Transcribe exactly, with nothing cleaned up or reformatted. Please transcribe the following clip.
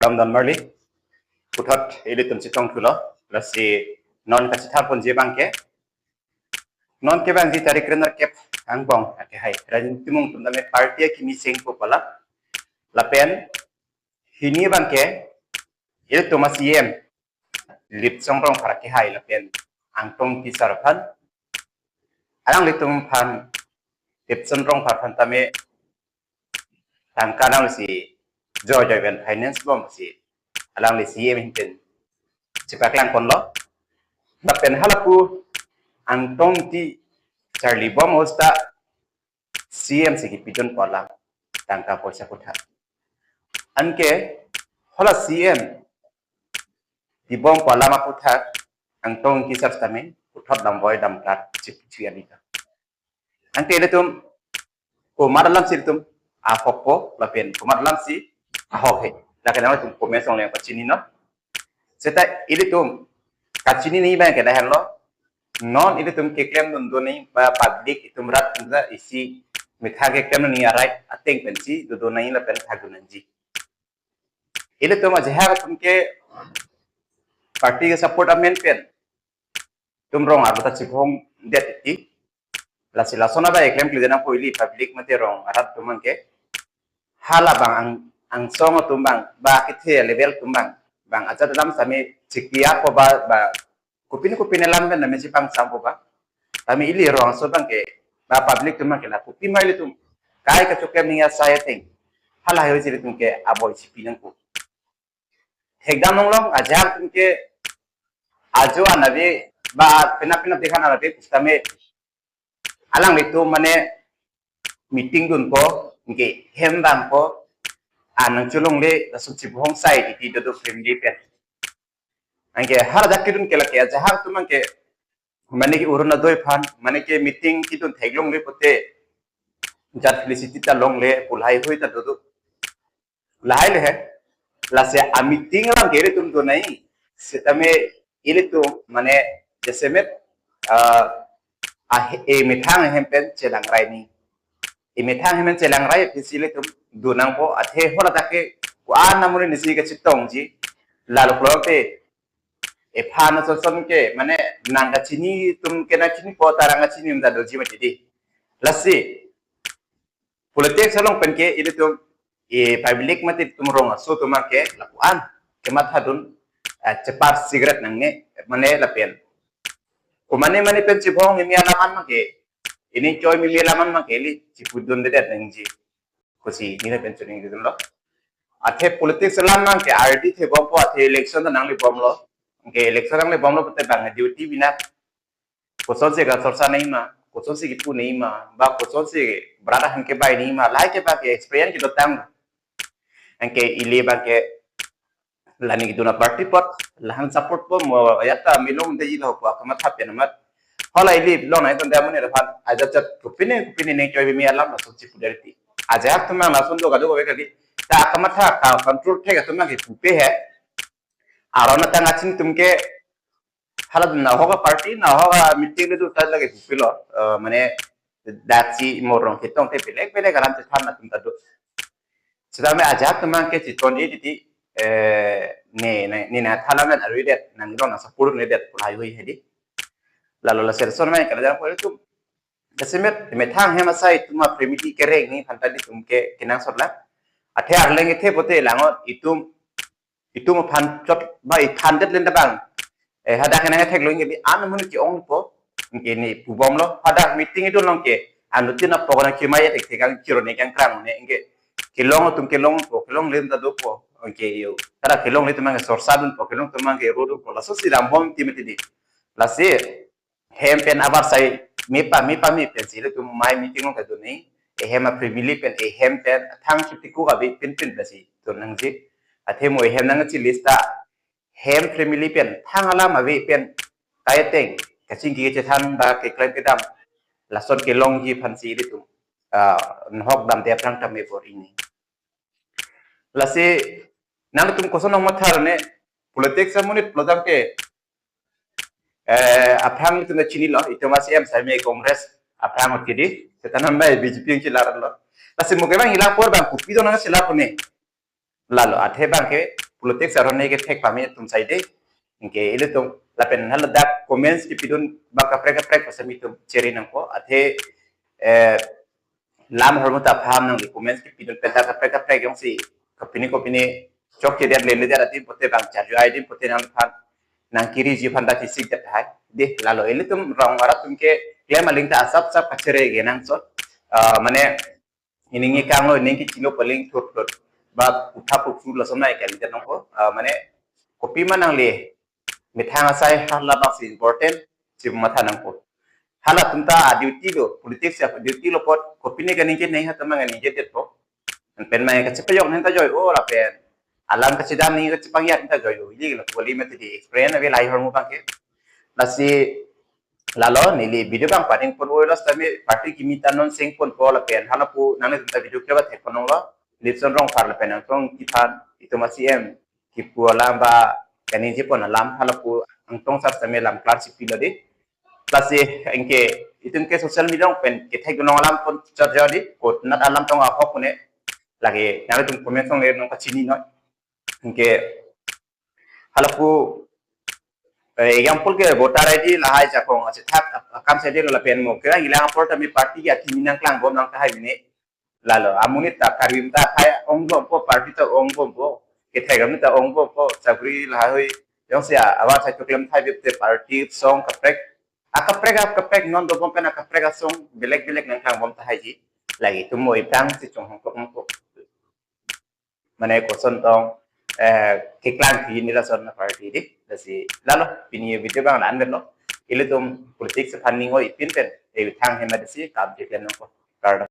Ram don marli. Puthot ilitum chetong thulo. Lasi non kachethar ponji abangke, non kevangji tarik kre-nerkep angbong akehai Rajen Timung atum tame party akimi sengpo palap. Lapen hini abangke ilitum a-C E M Litsong Rongphar akehai lapen Angtong Engti sir aphan, alanglitum aphan, Litsong Rongphar aphan tame tangka nanglisi joijoi pen finance bomsi alangli C E M ahin pen chepaklang ponlo. Lapen halapu Angtong Engti charlibom ahut ta C E M si kipidunpo alam, tangka poisa aputhak. Anke hala C E M pibompo alam aputhak Angtong Engti sir tame puthot damboi damklat chip chip alika. Anke ilitum komat alamsi ilitum ahokpo lapen komat alamsi ahok he, lake nanglitum comment along le pachininon. Seta ilitum kachinine abangke lahenlo. Non ilitum keklem dundun nangji ba public atum rat atum ta isi methang keklem dun nangji a-right ateng pensi dodun nangji lapen thakdun nangji. Ilitum ajahak atum ke party ke-support amen pen itum rong arlo ta chiphongdet titi. Lasi lason abang keklem klemkle nangpo ili public mate rong arat atum abangke. Hala abang ang, angsong atum abang, ba kethe level atum abang, bang ajat alam sami chikli apo ba, ba kopine kopine alam pen name chipangsampo ba. Tame ili rong aso abangke, ba public atum abangke la kopi ma ilitum kai kachoklem nangji asai ateng, hala heihui si ilitum ke aboi chipi nangpo. Thekdam longlong, ajahak atum ke ajo anabe ba penap penap dekhan anabe pusitame alanglitum mane meeting dunpo, anke hem vangpo, anang cholongle, laso chiphongsai titi dodo family pen. Anke hala ajat kedun ke lake ajahak atum abangke mane ke Orunodoi aphan, mane ke meeting kedun theklongle pote, jat felicity ta longle, pu laheihui ta dodo. Lahai le he. Lasi a-meeting abangke ilitum dun nangji. Sitame ilitum mane jasemet, ah, a-, emethang ahem pen chelangrai nangji. Emethang ahem pen chelangrai pensi ilitum dun nangpo, athe hala ajat ke ko-an amonit si kachetongji. Lalo pulote ephan ason ason ke mane nang kachini atum ke nangchinipo, ta nang kachini atum ta doji mati di. Lasi politics along pen ke ilitum, e public mate itum rong aso atum abangke lapu-an kemathadun, eh, chepar cigarette nangne mane lapen komane mane pen chiphong mimi alam an abangke, ining choi mimi alam an abangke ili chipudundedet nangji, kosi neli pen choningri dunlo. Athe politics alam abangke ardi the bompo, athe election ta nanglebomlo. Anke election nanglebomlo pote bang duty bina kosonsi kachorcha nangji ma, kosonsi kipu nangji ma, ba kosonsi brother ahin kebai nangji ma, lahai ke abangke experience kedotang. Anke ili abangke la neli kedun aparty apot, lahan support po, mo ajat ta milong detji lo pu akamatha pen amat. Hala ili long nai ton dia mane aphan ajat ajat kopine kopine ining choi mimi alam lason chipudet titi. Ajahak atum abang lason do kado kave kali. Ta akamatha ka-control thek atum abangke pupe he. Aron atang achin atum ke hala nahok aparty, nahok ameeting le do ta lake pupilo. Eh, mane daksi morong ketong te pelek pelek alam chethan atum ta do. Sitame ajahak atum abangke chitondetji titi, eh, ne, ne, ne nangthan alam pen arui det, nang rong nang support nedet pu laheihui hedi. Lalo la selson mai kala jang pore tum. Jasemet, methang ahem asai atum a-family kereng nangji aphan ta ilitum ke kenangsotlang. Athe arleng kethe pote langot itum, itum aphan chot ba ithan det lenda bang. Eh, hadak nang theklong ke an amonit ke-ongpo, anke neli pubomlo. Hadak meeting itum along ke anuttin apok nang kemai atek tekang chiro ne kangkrang ne, anke kelong atum kelongpo, kelongle atum ta dopo. Anke yo, ta kelongle atum abangke sorsa dunpo, kelong atum abangke ro dunpo. Lasosi dambom ti mati di. Lasi hem pen abar sai mepa mepa me pensi ilitum mai meeting along kedun nangji. Ehem a-family pen, ehem pen thang chutiku kabi pin pin pensi dun nangji. Athe mo ehem nangchi list ta hem family pen thang alam ave pen kai ateng kachingki kachethan ba keklem kedam lason kelongji aphansi ilitum, ah, nahok damde aphrang tame bor-i nangji. Lasi nangtum koson nangmatha ne, politics amonit pulo tangte, eh, aphrang itum ta chinilo, itum a-C E M sami Congress aphrang ot kedi, seta non bai B J P nangchelarlo. Lasi mo ke bang ila apor bang kopi do nangchelar pune. Lalo athe abangke politics aron ne kethek pame atum sai dei. Anke ilitum lapen haladak comments kepidun ba kaprek kaprek pasami atum chere nangpo. Athe eh, lam ahormu ta paham nangli comments kepidun pen ta kaprek kaprek jongsi kopine kopine chokchedet leledet adim pote bang charju ai adim pote nangphan nangkiriji aphan ta chisik det hai. Dei lalo ilitum rong arat atum keklem aling ta asap sap kachere ke nangchot. Ah, mane ining ikanglo ining kechilo pu aling thot thot ba upha puksu lason nai kali det nangpo. Ah, mane kopima nangli methang asai halabak si important si matha nangpo. Halatum ta a duty lo, politics ya duty lo apot kopine kaningje neng ha ta ma kaningjedetpo. Pen ma kachepajok neng ta joi-o lapen alam kachedam neng kachepangyak neng ta joi-o. Ili lo kali mati di experience ave lahai ahormu abangke. Lasi lalo neli video abang paning pon-o lo sitame party kimi ta non seng ponpo lapen halapu nanglitum ta video keba thek ponlonglo. Lipson Rongphar lapen Angtong Ingti aphan itum a C M kipu alam ba kaningje pon alam halapu Angtong sar sitame lam klar si pilo dei. Lasi anke itum ke social media along pen kethek dunlong alam pon charjo dei, konat alam tong ahok pune lagi nanglitum comment along le nangkachini noi. Anke halapu eh, example ke voter I D lahai jakong achethak akam sai dei lo lapen mo kira hilang apor tame party ke akimi nangklangbom nang tahai mene. Lalo amonit ta Karbi ta khai ongbompo, party ta ongbompo, kethek amonit ta ongbompo, chakri lahai jongsi a awa sai tuklem thai bipte party song kaprek akaprek akaprek non dobom pen akaprek asong belek belek nangklangbom tahaiji. Lagi itum mo ipang si chonghong kok kok mane koson tong eh, keklang phi ni lason na party dei. Lasi lalo pini video abang la-an lo. Ilitum politics aphan ning oi pin pen eh, thang hema desi kam cheklen nangpo. Kardom.